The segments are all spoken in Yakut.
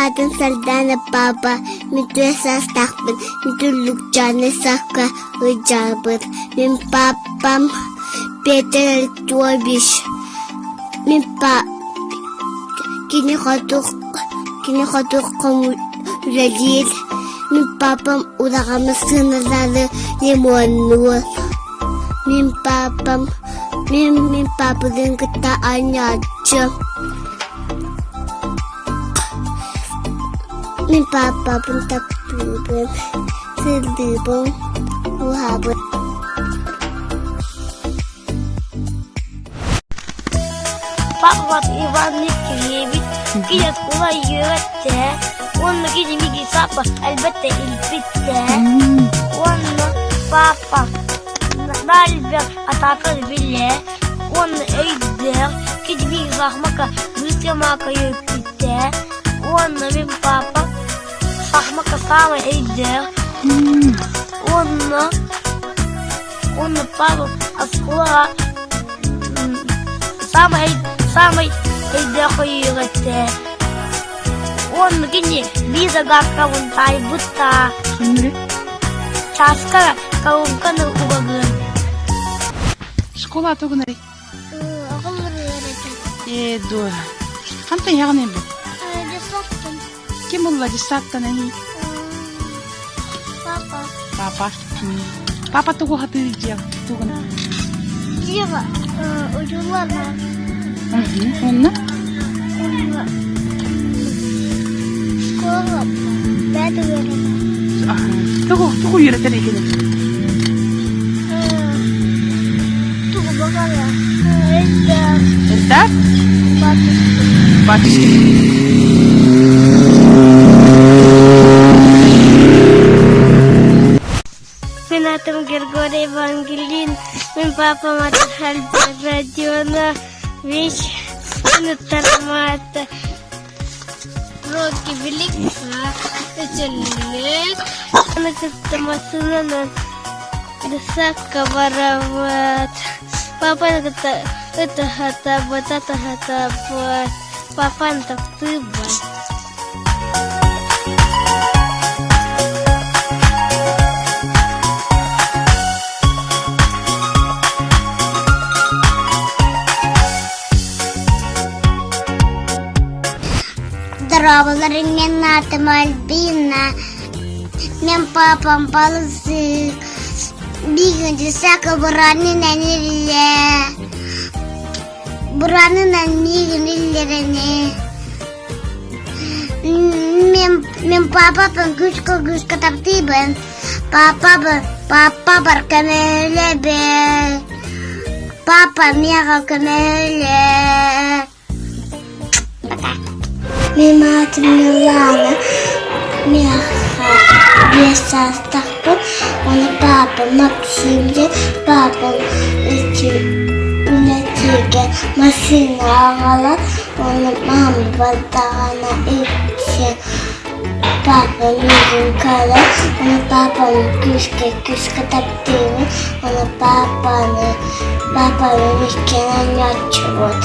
аатым Сардаана папа, мин түөрт саастаахпын, мин Туллукчааны сахха ыдьаабыт. Мин папам Петр Артурович. Мин па кини хоту кини хоту үлэлиир. Мин папам удаҕамы сыаналаары лимоннуур. Мин папам мин мин папалыын кытта оонньооччу. Мин папабын таптыыбын, сырдыыбын, кууһабын. Павлов Иван Дмитриевич кини үөрэттэ уонна кини миигин папа элбэхтэ илпиттэ уонна папа наһаа элбэх атааканы билэ уонна өйдөөх кини миигин саахымакка быстыамака үөрэппиттэ уонна мин папа саахымакка саамай өйдөөх уонна уонна Павел оскуолаҕа саамай саамай өйдөөх ойууга этэ. Уонна кини биир загадкабын таайбыта. Чааска колонканы угагын. Школа тугунай? Ээ, дуо. Хантан яҕын бу? Ким булла десаттан ани? Папа. Папа. Папа тугу хатыыр дьиэ тугун? Дьиэҕэ удьуллана. Онно? Онно. Школа бэт үөрэнэр. Тугу тугу үөрэтэр икини? Тугу баҕара. Элбэх. Элбэх? Батюшки. Мин атым Григорий Евангелин, мин папам Альберт Родионович, мин ыттарым Роки Велика, Өтөллүк, аны кытта массыынанан десакка барабыт. Папаны кытта ытаһатабыт, атаһатабыт. Папаны таптыыбын. Здороваларым, мен атым Альбина. Мен папам балысык. Бигинчи сака буранын энилле. Буранынан миигин иллэрэни. Мен, мен папабын күүскэ-күүскэ таптыыбын. Папабын, папабар көмөлөбүн. Папа миэхэ көмөлө. Пока. Мин аатым Милана. Миэхэ биэс саастаахпын. Уонна папа Максим диэн папам үлэтигэр массыына аҕалан уонна мама бардаҕына иккиэн папа миигин көрөн уонна папаны күүскэ күүскэ таптыыбын уонна папаны папаны иккиэн оонньооччубут.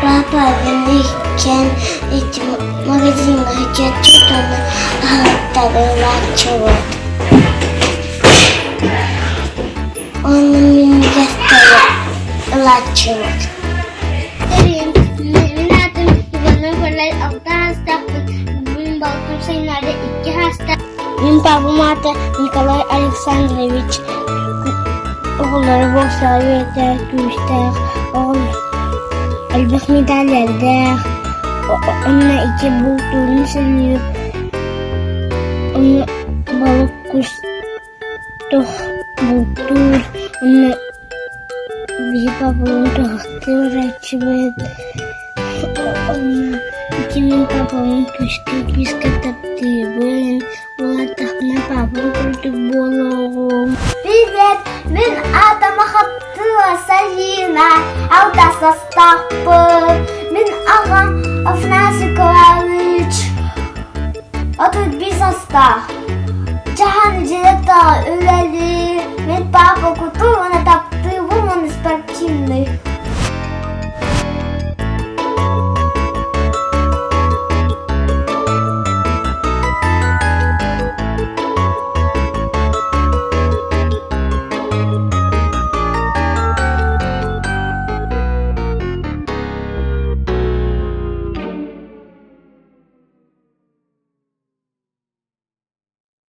Папабын иккиэн ити магазиҥҥа сылдьааччыбыт уонна аһылыктары ылааччыбыт. Уонна минньигэстэри ылааччыбыт. Мин аатым Иванов Николай алта саастаахпын, мин балтым Сайнаара икки саастаах. Мин папам аата Николай Александрович оҕолоро боксаҕа үөрэтэр күүстээх, элбэх медаллардаах, онно ити бултуурун сөбүлүүр, онно балык кус туох бултуур, онно биһи папабын туһахтыы барааччыбыт, онно ити мин папабын күүскэ күүскэ таптыыбын, улааттахпына папам курдук буолуоҕум. Привет, мин аатым Хаттыла Саина, алта састаахпын. Мин аҕам Афанасий Николаевич 35 састаах. Дьаһан дьиэтэ үлэлиир. Мин папа кутуу уонна.